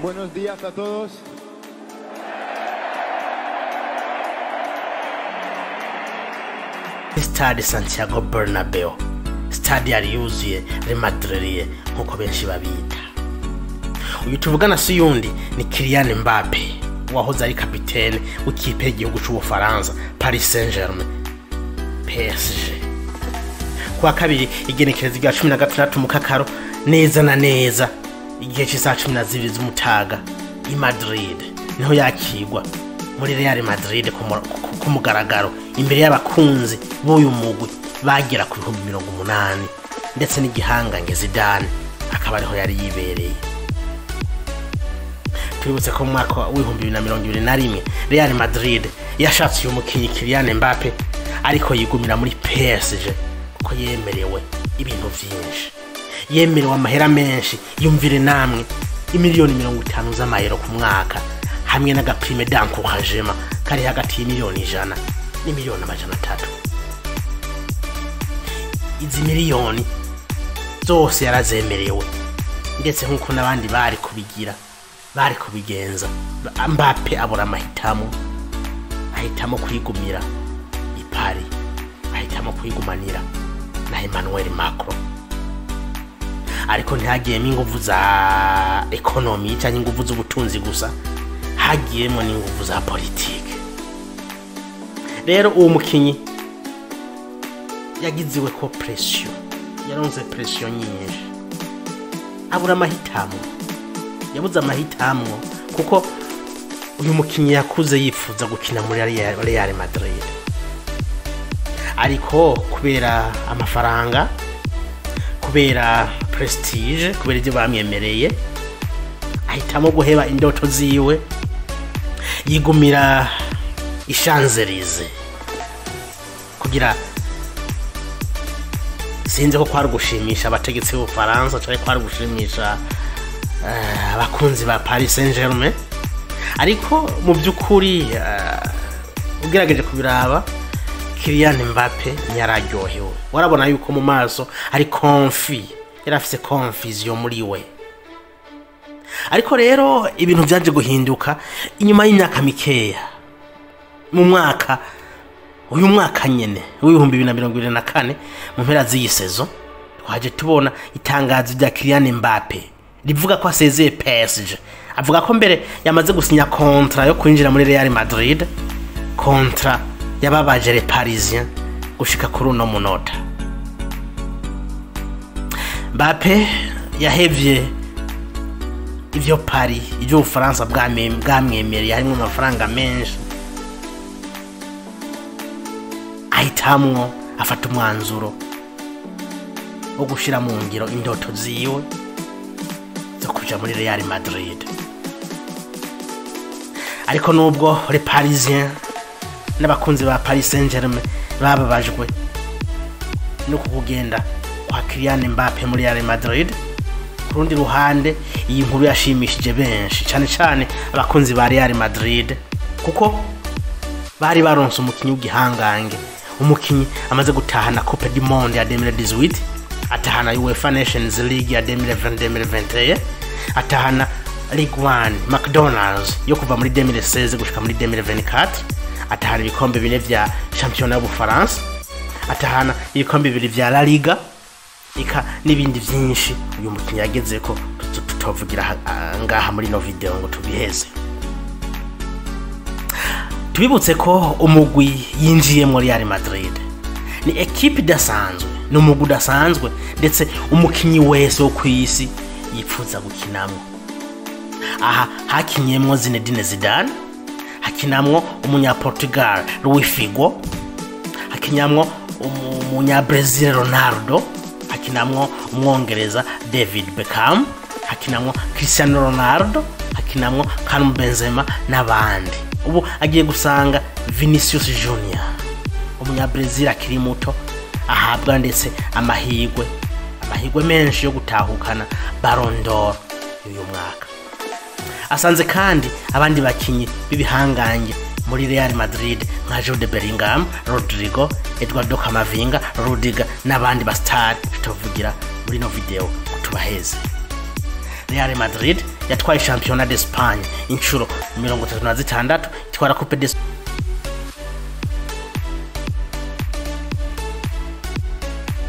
Buenos días a todos. Stade Santiago Bernabeu, stade yari yuzuye Les Madrilènes nkuko benshi babita. Uyu tuvugana si yundi ni Kylian Mbappe, wahoze ari kapitene w'ikipe y'igihugu c'Ubufaransa Paris Saint-Germain, PSG. Kuwa kabiri igenekerezo rya 16 mukakaro neza na neza igihe c'isaha 12 z'umutaga i Madrid niho yakigwa muri Real Madrid ku mugaragaro imbere y'abakunzi b'uyu mugwi bagera ku 80,000 ndetse n'igihangange Zidane akaba ariho yari yibereye. Twibutse ko mu mwaka w'ibihumbi bibiri na mirongo ibiri na rimwe Real Madrid yashatse uyu mukinyi Kylian Mbappe ariko yigumira muri PSG kuko yemerewe ibintu vyinshi, yemerewe amahera menshi, yumvire namwe imiliyoni 50 z'amayero ku mwaka hamwe n'agaprime d'encouragement kari hagati y'imiliyoni 100 n'imiliyoni 300. Izi miliyoni zose yarazemerewe ndetse nkuko n'abandi bari kubigira bari kubigenza, Mbappe abura amahitamo, ahitamo kwigumira i Paris, ahitamo kwigumanira na Emmanuel Macron. Ariko ntihagiyemo inguvu za ekonomi cyangwa inguvu z'ubutunzi gusa, hagiyemo n'inguvu za politike. Rero uwo mukinyi yagiziwe ko pression, yaronse pression nyinshi, abura amahitamo, yabuze amahitamo kuko uyu mukinyi yakuze yifuza gukina muri Real Madrid, ariko kubera amafaranga, kubera prestige, kubera ibyo bamwemereye, ahitamo guheba indoto ziwe yigumira i Champs-Élysées kugira sinzi ko kwari gushimisha abategetsi b'Ubufaransa cyangwa kwari gushimisha abakunzi ba Paris Saint-Germain. Ariko mu by'ukuri ugerageje kubiraba, Kylian Mbappe ntiyararyohewe, warabona yuko mu maso ari confi, yari afise confusion muri we. Ariko rero ibintu byaje guhinduka inyuma y'imyaka mikeya, mu mwaka uyu mwaka nyene w'ibihumbi bibiri na mirongo ibiri na kane mu mpera z'iyi saison twaje tubona itangazo rya Kylian Mbappe rivuga ko asezeye PSG. Avuga ko mbere yamaze gusinya contrat yo kwinjira muri Real Madrid, contrat yababaje les Parisiens gushika kuri uno munota. Mbappe yahevye ivyo Paris, ivyo Ubufaransa bwamwemereye harimo amafaranga menshi, ahitamwo afata umwanzuro wo gushira mu ngiro indoto ziwe zo kuja muri Real Madrid. Ariko nubwo les Parisiens n'abakunzi ba Paris Saint-Germain bababajwe no kugenda kwa Kylian Mbappe muri Real Madrid, ku rundi ruhande iyi nkuru yashimishije benshi, cyane cyane abakunzi ba Real Madrid, kuko bari baronse umukinyi w'igihangange, umukinyi amaze gutahana Coupe du Monde ya 2018, atahana UEFA Nations League ya 2020-2021, atahana Ligue 1 McDonald's yo kuva muri 2016 gushika muri 2024, atahana ibikombe bine vya championnat y'Ubufaransa, atahana ibikombe bibiri vya La Liga, ika n'ibindi vyinshi uyu mukinyi yagezeko tutovugira ngaha muri no video ngo tubiheze. Tubibutse ko umugwi yinjiye muri Real Madrid ni equipe idasanzwe, ni umugwi udasanzwe ndetse umukinyi wese wo kw'isi yipfuza gukinamwo. Aha hakinyemwo Zinedine Zidane, hakinamwo umunya-Portugal Luis Figo, hakinyamwo umunya-Brazil Ronaldo, hakinamwo umwongereza David Beckham, hakinamwo Cristiano Ronaldo, hakinamwo Karim Benzema n'abandi. Ubu agiye gusanga Vinicius Junior, umunya-Brazil akiri muto, ahabwa ndetse amahirwe menshi yo gutahukana Ballon d'Or y'uyu mwaka. Asanze kandi abandi bakinyi b'ibihangange muri Real Madrid nka Jude Bellingham, Rodrigo, Eduardo Camavinga, Rudiger n'abandi ba star tutovugira muri no video tubaheze. Real Madrid yatwaye Championnat d'Espagne inshuro 36, itwara Coupe d'Espagne.